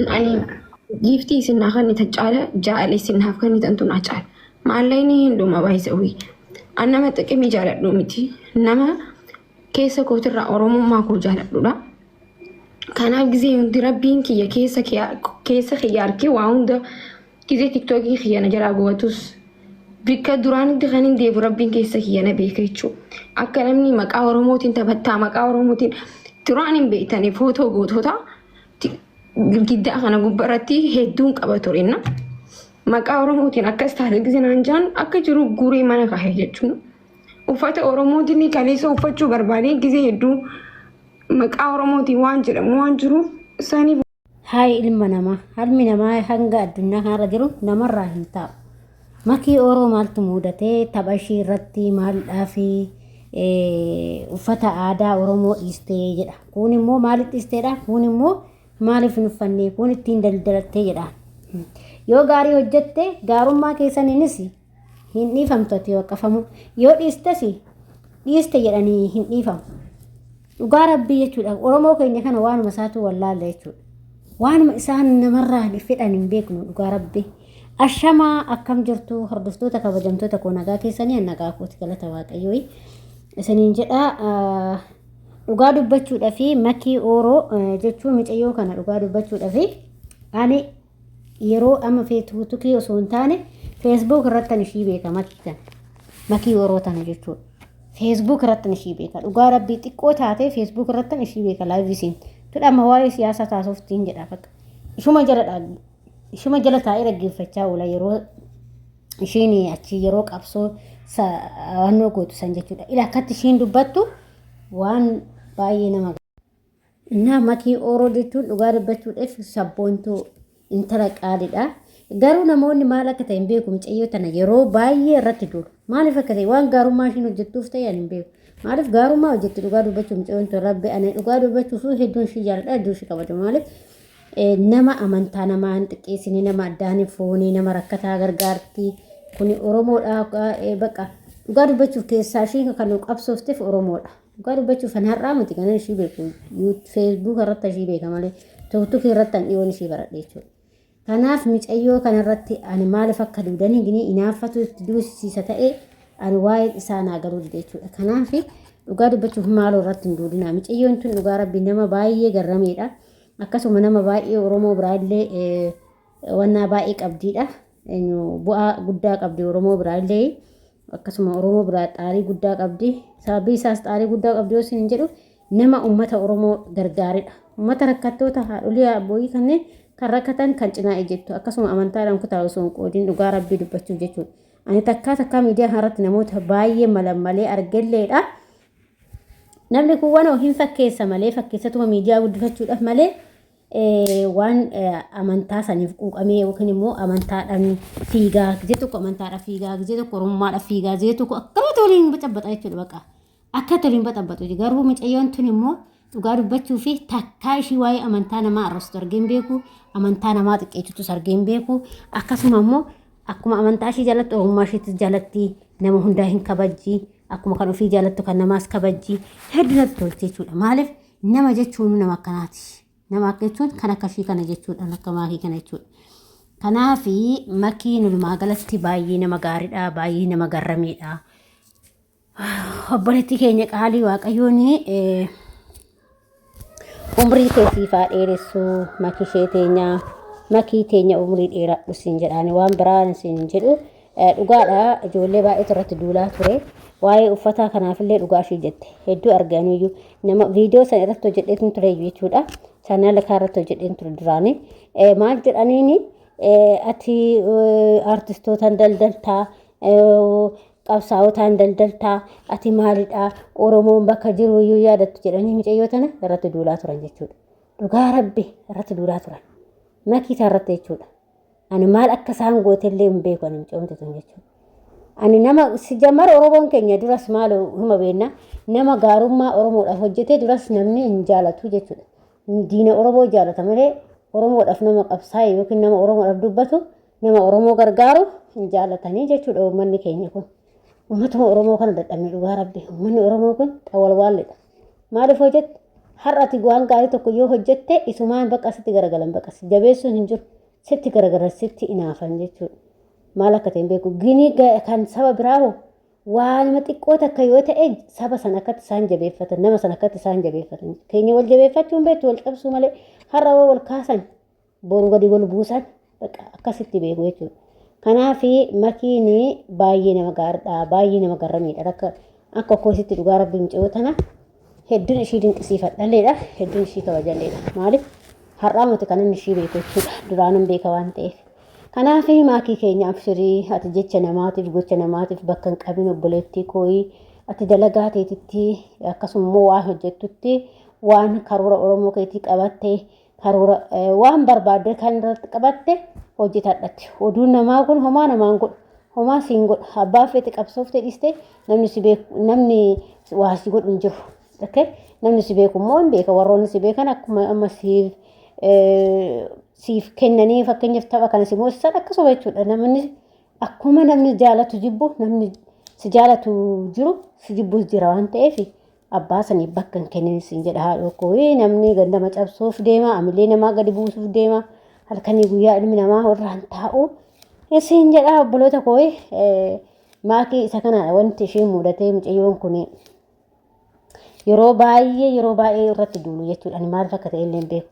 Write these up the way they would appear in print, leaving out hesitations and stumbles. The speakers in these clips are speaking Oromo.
Ani giiftii isin naa kennitan caala jaalala isin naaf kennitantu naa caala. Maallaqni hin dhuma baay'isawii. An nama xiqimii jaaladhu miti. Nama keessa kootirraa Oromummaa koo jaaladhudha. Kanaaf gizee hundi rabbiin kiyya keessa keessa kiyya arkee waa hunda gizee tiktookii kiyya na jalaa gubatus bikka duraanitti kan hin deebu rabbiin keessa kiyya na beeka jechuudha. Akka namni maqaa Oromootiin taphattaa maqaa Oromootiin duraan hin beektanii footoo gootota girgiddaa kana gubbarratti hedduun qaba turenna. Maqaa Oromootiin akkas taate gizee naan jaan akka jiru guuree mana kaa'e jechuudha. Uffata Oromootiin kaleessa uffachuu barbaadee gizee hedduu maqaa Oromootiin waan jedhamu waan jiruuf saniif Haay ilma namaa, harmi namaa hanga addunyaa kanarra jiru namarraa hin taa'u. Makii Ooroo maaltu muudatee tapha ishii irratti maalidhaa fi uffata aadaa Oromoo dhiistee jedha. Kuun immoo maaliif dhiisteedha? Kuun immoo maaliif hin uffanne? Kuun ittiin daldalattee jedha. Yoo gaarii hojjette gaarummaa keessaniinis hin dhiifamtu ati waqqafamu. Yoo dhiistes dhiiste jedhanii hin dhiifamu. Dhugaa rabbii jechuudha. Oromoo keenya kana waanuma isaatu wallaalla jechuudha. Waanuma isaan namarraa hin fedhan hin beeknu dhugaa rabbii. Ashamaa akkam jirtu hordoftoota kabajamtoota koo nagaa keessanii an nagaa kooti galata waaqayyoo isiniin jedha. Dhugaa dubbachuudha fi makii ooroo jechuun micayyoo kana dhugaa dubbachuudha fi ani yeroo amma feesbuukii osoo hin taane feesbuuk irratti an ishii beeka makii kana makii yeroo tana jechuudha. Feesbuuk irratti an ishii beeka dhugaa rabbii xiqqoo taatee feesbuuk irratti an ishii beeka laayivii siin tudha amma waa'ee siyaasaa taasoftiin jedha bakka ishuma jala ishuma jala taa'ee dhaggeeffachaa oola yeroo ishiin achi yeroo qabsoo waannoo gootu san jechuudha. Ila akkatti ishiin dubbattu waan baay'ee nama Innaa makii ooroo jechuun dhugaa dubbachuudhaaf sabboontuu intala qaaliidha. Garuu namoonni maal akka ta'e hin beeku mucayyoo tana yeroo baay'ee irratti duulu. Maaliif akka ta'e waan gaarummaa ishiin hojjettuuf ta'e ani hin beeku. Maaliif gaarummaa hojjetti dhugaa dubbachuuf mucayyoon tun rabbi ani dhugaa dubbachuuf hedduun ishii jaaladha hedduun ishii kabaja maaliif nama amantaa namaa hin xiqqeessine nama addaan hin foonee nama rakkataa gargaarti kuni Oromoodha bakka dhugaa dubbachuuf keessaa ishiin kan nu qabsoofteef Oromoodha. Dhugaa dubbachuuf kan har'aa miti kanan ishii beeku feesbuuk irratti ishii beeka malee tiktok irratti an dhiyoon ishii baradhe jechuudha. Kanaaf micayyoo kanarratti ani maaliif akka duudan hin gini inaaffatu itti duusisiisa ta'e ani waa'ee isaa naa galuu dide jechuudha. Kanaaf dhugaa dubbachuuf maaloo irratti hin duudinaa. Micayyoon tun dhugaa rabbi nama baay'ee garrameedha. Akkasuma nama baay'ee Oromoo biraallee wannaa baay'ee qabdiidha. Bu'aa guddaa qabdi Oromoo biraallee. Akkasuma Oromoo biraa xaarii guddaa qabdi. Sababii isaas xaarii guddaa qabdi yoo isin jedhu nama uummata Oromoo gargaaridha. Uummata rakkattoota haadholii abbooyii kanneen kan rakkatan kan cinaa ejjettu akkasuma amantaadhaan kutaa osoo hin qoodin dhugaa rabbii dubbachuuf jechuudha. Ani takkaa takkaa miidiyaa kanarratti namoota baay'ee malan malee argelleedha. Namni kun wanoo hin fakkeessa malee fakkeessatuma miidiyaa guddifachuudhaaf malee waan amantaa saniif quuqamee yookiin immoo amantaadhaan fiigaa gizee tokko amantaadhaan fiigaa gizee tokko oromummaadhaan fiigaa gizee tokko akkamatti waliin baxabbaxa jechuudha bakka akkatti waliin baxabbaxu garuu mucayyoon tun immoo dhugaa dubbachuu fi takkaa ishii waa'ee amantaa namaa arrabsitu argee hin beeku amantaa namaa xiqqeessitus argee hin beeku akkasuma immoo akkuma amantaa ishii jalatti oromummaa ishiitis jalatti nama hundaa hin kabajji akkuma kan ofii jaalattu kan namaas kabajji hedduu natti tolti jechuudha maaliif Nama jechuun nama akkanaati. Nama akka jechuun kan akka ishii kana jechuudha. Akka maakii kana jechuudha. Kanaaf makiin walumaa galatti baay'ee nama gaariidha. Baay'ee nama garramiidha. Obboleettii keenya qaalii Waaqayyoon umrii kee siif haa dheeressu makishee teenya makii teenya umrii dheeradhu siin jedhaani waan biraan siin jedhu Dhugaadha ijoollee baay'eetu irratti duulaa ture. Waa'ee uffataa kanaafillee dhugaa ishii jette. Hedduu arge anuyyuu. Nama viidiyoo san irratti hojjedheetin ture jechuudha. Chaanaala kaa irratti hojjedheen ture duraanii. Maal jedhaniini ati artistootaan daldaltaa qabsaa'otaan daldaltaa ati maalidha Oromoon bakka jiru iyyuu yaadattu jedhanii micayyoo tana irratti duulaa turan jechuudha. Dhugaa rabbi irratti duulaa turan. Makiitaa irratti jechuudha. Ani maal akka isaan gootellee hin beeku ani mucoomti tun jechuudha. Ani nama si jamar Oromoon keenya duras maal hima beekna nama gaarummaa Oromoodhaaf hojjetee duras namni hin jaalatu jechuudha. Diina Oromoo jaalata malee Oromoodhaaf nama qabsaa'e yookiin nama Oromoodhaaf dubbatu nama Oromoo gargaaru hin jaalatanii jechuudha uummanni keenya kun. Uummatuma Oromoo kana dadhabne dhugaa rabbi. Uummanni Oromoo kun xawalwaalledha. Maaliif hojjette? Har'a ati waan gaarii tokko yoo hojjette isumaan bakka sitti garagalan bakka si jabeessuun hin jiru. Sitti garagalan sitti inaafan jechuudha. Maal akka ta'e hin beeku. Gini kan saba biraa hoo waanuma xiqqoo takka yoo ta'e saba sana akkatti isaan jabeeffatan nama sana akkatti isaan jabeeffatan. Keenya wal jabeeffachuu hin beektu wal cabsuu malee har'a wal kaasan boru gadi wal buusan bakka akkasitti beeku jechuudha. Kanaaf makiin baay'ee nama gaariidha baay'ee nama garramiidha akka akka koositti dhugaa rabbi mucayyoo tana hedduun ishii dinqisiifadhalleedha hedduun ishii kabajalleedha maaliif har'aa miti kanan ishii beeku jechuudha duraanan beeka waan ta'eef. Kanaaf maakii keenya abshirii ati jecha namaatiif gocha namaatiif bakka hin qabin obboleettii kooyi ati dalagaa teetitti akkasuma immoo waan hojjettutti waan karoora Oromoo keetii qabatte karoora waan barbaadde kan irratti qabatte hojjetadhatti. Oduun namaa kun homaa namaan godhu. Homaa siin godhu. Abbaa feete qabsooftee dhiiste namni si beeku namni waa si godhu hin jiru. Okay? Namni si beeku immoo hin beeka. Warroonni si beekan akkuma amma siif siif kennanii fakkeenyaaf tapha kana si moosisan akkasuma jechuudha. Namni akkuma namni jaalatu jibbu namni si jaalatu jiru si jibbus jira waan ta'eef abbaa saniif bakka hin kennin siin jedha haadhoo koo namni gandama cabsuuf deema amilee namaa gadi buusuuf deema halkanii guyyaa ilmi namaa warraan taa'u siin jedha obboloota koo maakii isa kana wanti ishee mudatee mucayyoon kun yeroo baay'ee yeroo baay'ee irratti duulu jechuudha ani maaliif akka ta'e illee hin beeku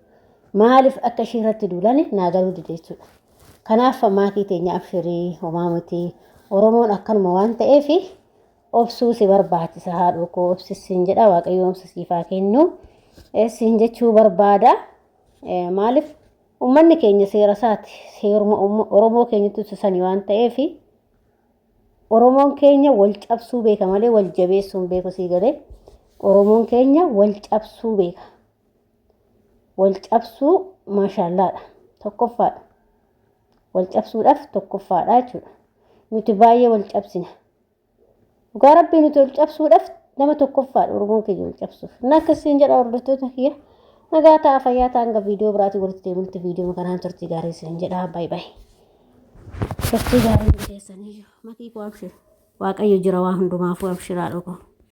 maaliif akka ishee irratti duulan naa galuu dide jechuudha kanaaf maakii teenya abshirii homaa miti oromoon akkanuma waan ta'eef Obsuu si barbaachisa haadhoo koo obsi siin jedha waaqayyo obsa siif haa kennu siin jechuu barbaada maaliif uummanni keenya seera isaati seeruma oromoo keenyatti sani waan ta'eef oromoon keenya wal cabsuu beeka malee wal jabeessuu hin beeku sii galee oromoon keenya wal cabsuu beeka wal cabsuu maashaallaadha tokkoffaadha wal cabsuudhaaf tokkoffaadha jechuudha nuti baay'ee wal cabsina Dhugaa rabbii nuti ol cabsuudhaaf nama tokkoffaadha Oromoon keenya ol cabsuuf. Na akkasiin jedha hordoftoota kiyya. Nagaa ta'a fayyaa ta'a hanga viidiyoo biraatiin walitti deebinutti viidiyoo kanaan turtii gaarii isin jedha baay baay. Turtii gaarii keessanii makii koo abshir. Waaqayyo jira waa hundumaafuu abshiraa dhuguu.